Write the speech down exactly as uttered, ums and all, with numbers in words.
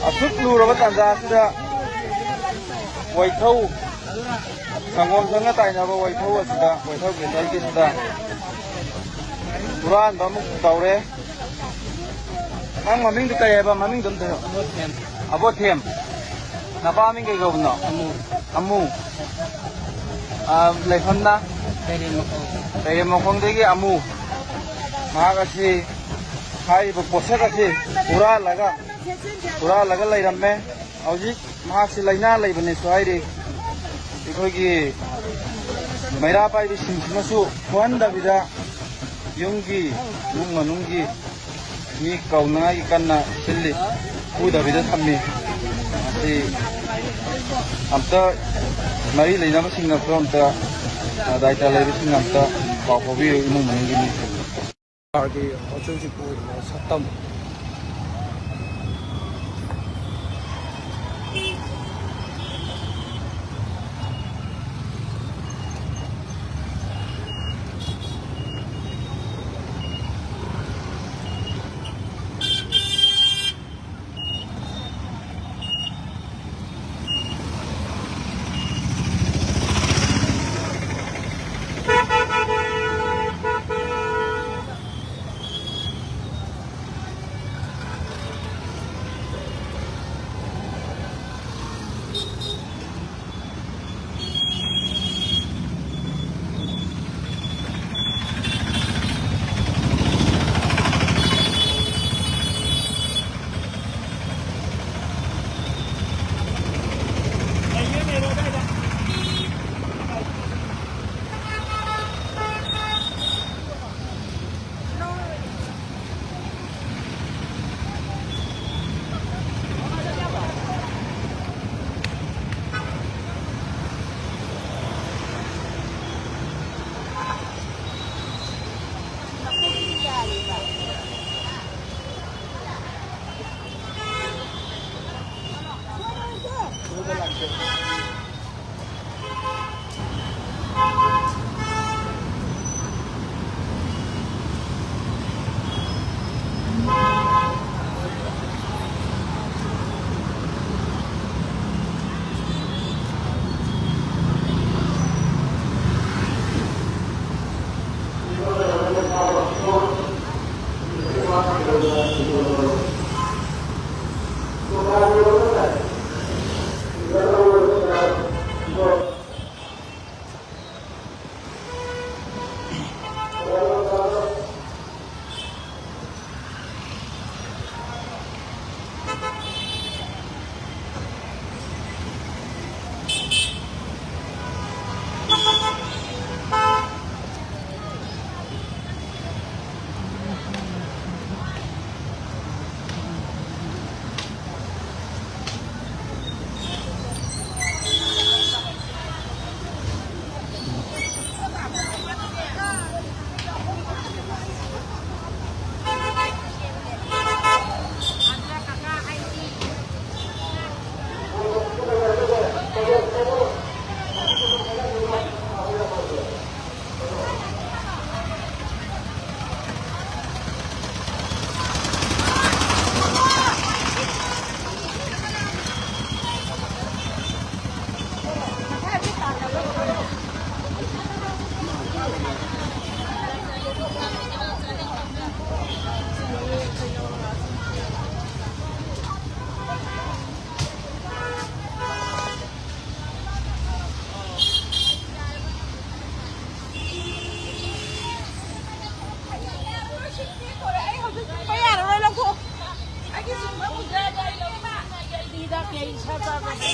ꯑꯁꯨꯛ ꯂꯨꯔꯕ ꯇꯥꯟꯖꯥ ꯑꯁꯤꯗ ꯋꯥꯏꯊꯧ, ꯁꯪꯒꯣꯝ ꯁꯪꯒ ꯇꯥꯏꯅꯕ ꯋꯥꯏꯊꯧ ꯑꯁꯤꯗ, ꯋꯥꯏꯊꯧ ꯀꯦꯟꯗꯜꯒꯤꯁꯤꯗ ꯍꯨꯔꯥꯟꯕ ꯑꯃꯨꯛ ꯇꯧꯔꯦ꯫ ꯅꯪ ꯃꯃꯤꯡꯗꯨ ꯀꯔꯤ ꯍꯥꯏꯕ? ꯃꯃꯤꯡꯗꯨ ꯑꯝꯇ ꯍꯥꯏꯔꯣ꯫ ꯑꯕꯣꯊꯦꯝ꯫ ꯅꯄꯥ ꯃꯤꯡ ꯀꯩ ꯀꯧꯕꯅꯣ? ꯑꯃꯨ꯫ ꯑꯃꯨ꯫ ꯑ, ꯂꯩꯐꯝꯅ? ꯀꯩꯔꯦꯝ ꯃꯈꯣꯡ꯫ ꯀꯩꯔꯦꯝ ꯃꯈꯣꯡꯗꯒꯤ ꯑꯃꯨ꯫ ꯃꯍꯥꯛ ꯑꯁꯤ ꯍꯥꯏꯔꯤꯕ ꯄꯣꯠꯁꯛ ꯑꯁꯤ ꯍꯨꯔꯥꯜꯂꯒ, ꯍꯨꯔꯥꯜꯂꯒ ꯂꯩꯔꯝꯃꯦ꯫ ꯍꯧꯖꯤꯛ ꯃꯍꯥꯛꯁꯤ ꯂꯥꯏꯅꯥ ꯂꯩꯕꯅꯦꯁꯨ ꯍꯥꯏꯔꯤ꯫ ꯑꯩꯈꯣꯏꯒꯤ ꯃꯩꯔꯥ ꯄꯥꯏꯕꯤꯁꯤꯡꯁꯤꯅꯁꯨ ꯐꯨꯍꯟꯗꯕꯤꯗ ꯌꯨꯝꯒꯤ ꯏꯃꯨꯡ ꯃꯅꯨꯡꯒꯤ ꯃꯤ ꯀꯧꯅꯉꯥꯏꯒꯤ ꯀꯟꯅ ꯁꯤꯜꯂꯤ, ꯐꯨꯗꯕꯤꯗ ꯊꯝꯃꯤ꯫ ꯃꯁꯤ ꯑꯝꯇ ꯃꯔꯤ ꯂꯩꯅꯕꯁꯤꯡꯅꯁꯨ ꯑꯝꯇ, ꯑ, ꯗꯥꯏꯇ ꯂꯩꯕꯁꯤꯡꯅ ꯑꯝꯇ ꯄꯥꯎ ꯐꯥꯎꯕꯤꯌꯨ, ꯏꯃꯨꯡ ꯃꯅꯨꯡꯒꯤ ꯃꯤꯁꯤꯡ꯫ ꯁꯔꯀꯥꯔꯒꯤ ꯍꯧꯖꯤꯛ ꯍꯧꯖꯤꯛ ꯑꯣꯏꯔꯤꯕ ꯁꯛꯇꯝ꯫ ꯆꯥꯕꯗꯤ